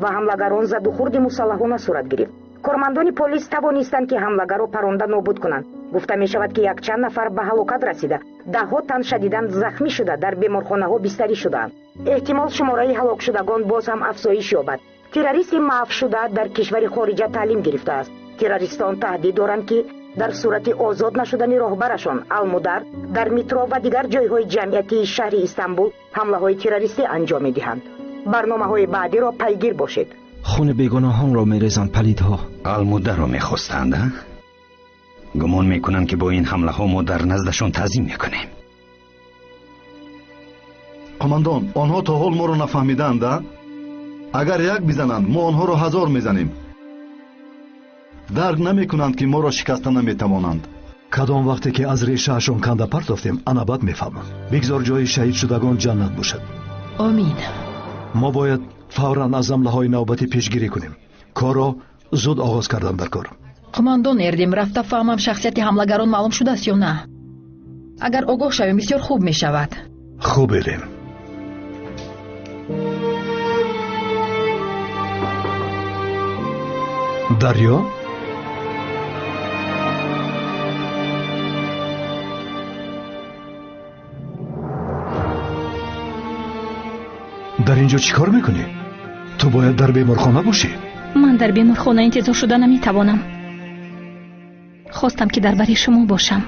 Ва ҳамлагарон задухӯрди мусаллаҳона сурат гирифт. Кормандони полис тавонистанд, ки ҳамлагарро паронда нобуд кунанд. Гуфта мешавад, ки якчанд нафар ба ҳалокат расида, даҳҳо тан шадидан захмӣ шуда, дар беморхонаҳо бистарӣ шудаанд. Эҳтимол, шумораи ҳалокшудагон боз ҳам афзоиш ёбад. Террористи маъфшуда дар кишвари хориҷа таълим гирифтааст. Террористон таҳдид доранд, ки дар сурати озод нашудани роҳбарашон Алмудар дар метро ва дигар ҷойҳои ҷамъиятии шаҳри Истанбул ҳамлаҳои террористӣ анҷом медиҳанд. Барномаҳои баъдиро пайгир бошед. Хуни бегуноҳонро мерезанд палидҳо. Алмударро мехостанд, а? Гумон мекунанд, ки бо ин ҳамлаҳо мо дар наздашон таъзим мекунем. Қомандон, онҳо то ҳол моро нафаҳмиданд, а? Агар як бизананд, мо онҳоро 1000 мезанем. Дарк намекунанд, ки моро шикаста наметавонанд. Кадом вақте ки аз решаашон канда партофтем, ана бад мефаҳманд. Бигзор ҷои шаҳид шудагон ҷаннат бошад. Омин. Мо бояд фавран аз ҳамлаҳои навбатӣ пешгирӣ кунем. Корро зуд оғоз кардан дар кор. Қумондон Эрдем, рафта фаҳмам, шахсияти ҳамлагарон маълум шудааст ё на. Агар огоҳ шавем, бисёр хуб мешавад. Хуб, Элем. Дарё? Дар ин ҷо чӣ кор мекунӣ? Ту бояд дар беморхона бошӣ. Ман дар беморхона интизор шуда наметавонам. Хостам, ки дар бари шумо бошам.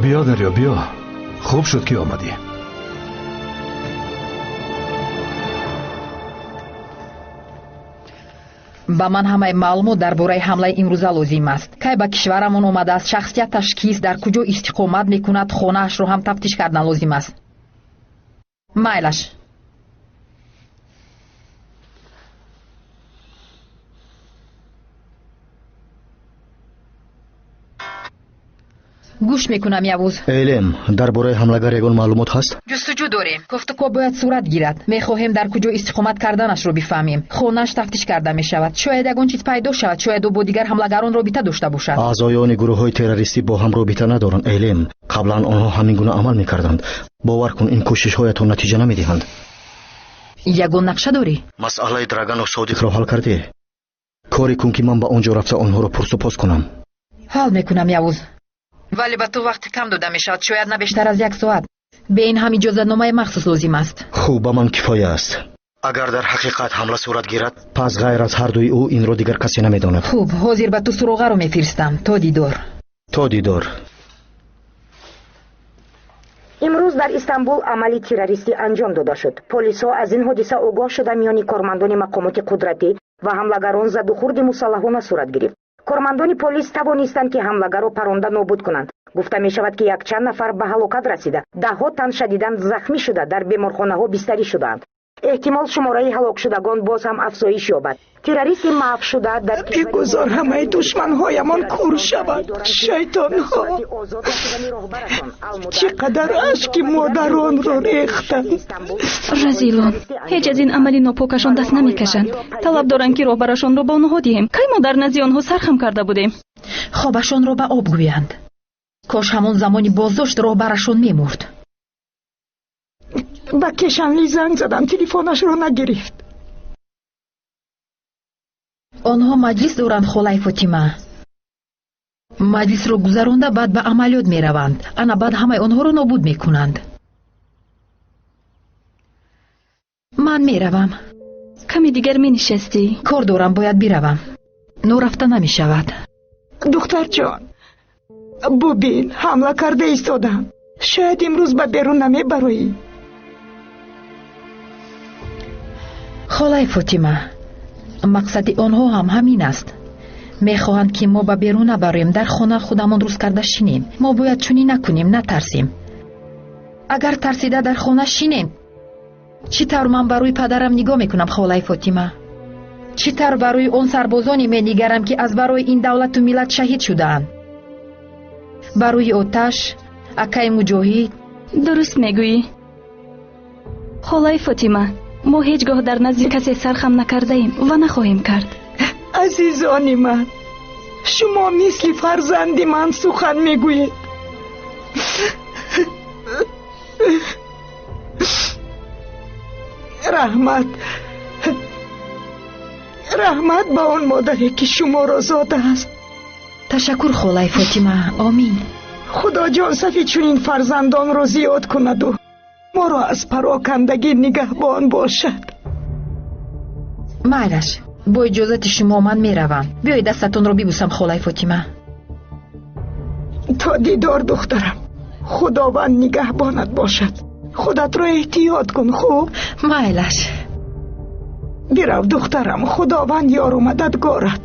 Биё, Дарё, биё. Хуб шуд, ки омадӣ. Ба ман ҳамаи маълумот дар бораи ҳамлаи имрӯза лозим аст. Кай ба кишварамон омадааст, шахсияташ кист, дар куҷо истиқомат мекунад, хонаашро ҳам тафтиш кардан лозим аст. Майлаш. Гӯш мекунам, Явуз. Элем, дар бораи ҳамлагар ягон маълумот ҳаст? Ҷустуҷӯ дорем. Кофтукоб бояд сурат гирад. Мехоҳем дар куҷо истиқомат карданашро бифаҳмем. Хонааш тафтиш карда мешавад. Шояд ягон чиз пайдо шавад, шояд ӯ бо дигар ҳамлагарон робита дошта бошад. Аъзоёни гурӯҳҳои террористӣ бо ҳам робита надоранд, Элем. Қаблан онҳо ҳамин гуна амал мекарданд. Бовар кун, ин кӯшишҳоятон натиҷа намедиҳанд. Ягон нақша дорӣ? Масъалаи Драгану Содиқро ҳал кардӣ? Коре кун, ки ман ба он ҷо рафта онҳоро пурсупос кунам. Ҳал мекунам, Явуз. Вале ба ту вақти кам дода мешавад, шояд на бештар аз як соат. Бе ин ҳам иҷозатномаи махсус лозим аст. Хуб, ба ман кифоя аст. Агар дар ҳақиқат ҳамла сурат гирад, пас ғайр аз ҳардуи ӯ инро дигар касе намедонад. Хуб, ҳозир ба ту суроғаро мефиристам. То дидор. То дидор. Имрӯз дар Истанбул амали террористӣ анҷом дода шуд. Полисҳо аз ин ҳодиса огоҳ шуда, миёни кормандони мақомоти қудратӣ ва ҳамлагарон задухӯрди мусаллаҳона сурат гирифт. Кормандони полис тавонистанд, ки ҳамлагарро паронда нобуд кунанд. Гуфта мешавад, ки якчанд нафар ба ҳалокат расида, даҳҳо тан шадидан захмӣ шуда, дар беморхонаҳо бистарӣ шудаанд. Эҳтимол, шумораи ҳалокшудагон боз ҳам афзоиш ёбад. Террористи маъфшуда дар Бигузор ҳамаи душманҳоямон кур шаванд, шайтонҳо. Чӣ қадар ашки модаронро рехтанд. Разилон ҳеҷ аз ин амали нопокашон даст намекашанд. Талаб доранд, ки роҳбарашонро ба онҳо диҳем. Кай мо дар назди онҳо сархам карда будем? Хобашонро ба об гӯянд. Кош ҳамон замони боздошт роҳбарашон мемурд. Ба Кешанли занг задам, телефонашро нагирифт. Онҳо маҷлис доранд, холаи Фотима. Маҷлисро гузаронда, баъд ба амалиёт мераванд. Ана баъд ҳамаи онҳоро нобуд мекунанд. Ман меравам. Каме дигар менишастӣ. Кор дорам, бояд биравам. Норафта намешавад. Духтарҷон, бубин, ҳамла карда истодам. Шояд имрӯз ба берун намебароӣ. Холаи Фотима, мақсади онҳо ҳам ҳамин аст. Мехоҳанд, ки мо ба берун набароем, дар хона худамон рӯз карда шинем. Мо бояд чунин накунем, натарсем. Агар тарсида дар хона шинем, чӣ тавр ман ба рӯи падарам нигоҳ мекунам, холаи Фотима? Чӣ тавр ба рӯи он сарбозоне менигарам, ки аз барои ин давлату миллат шаҳид шудаанд? Ба рӯи Оташ, акаи Муҷоҳид. Дуруст мегӯӣ, холаи Фотима. Мо ҳеҷ гоҳ дар назди касе сархам накардаем ва нахоҳем кард. Азизони ман, Шумо мисли фарзанди ман сухан мегӯед. Раҳмат, раҳмат ба он модаре ки шуморо зодааст. Ташаккур, холаи Фотима. Омин. Худоҷон сафи чунин фарзандонро зиёд кунаду моро аз парокандагӣ нигаҳбон бошад. Майлаш, бо иҷозати шумо ман меравам. Биёед дастатонро бибусам, холаи Фотима. То дидор, духтарам. Худованд нигаҳбонат бошад. Худатро эҳтиёт кун, хуб? Майлаш. Бирав, духтарам, худованд ёру мададгорат.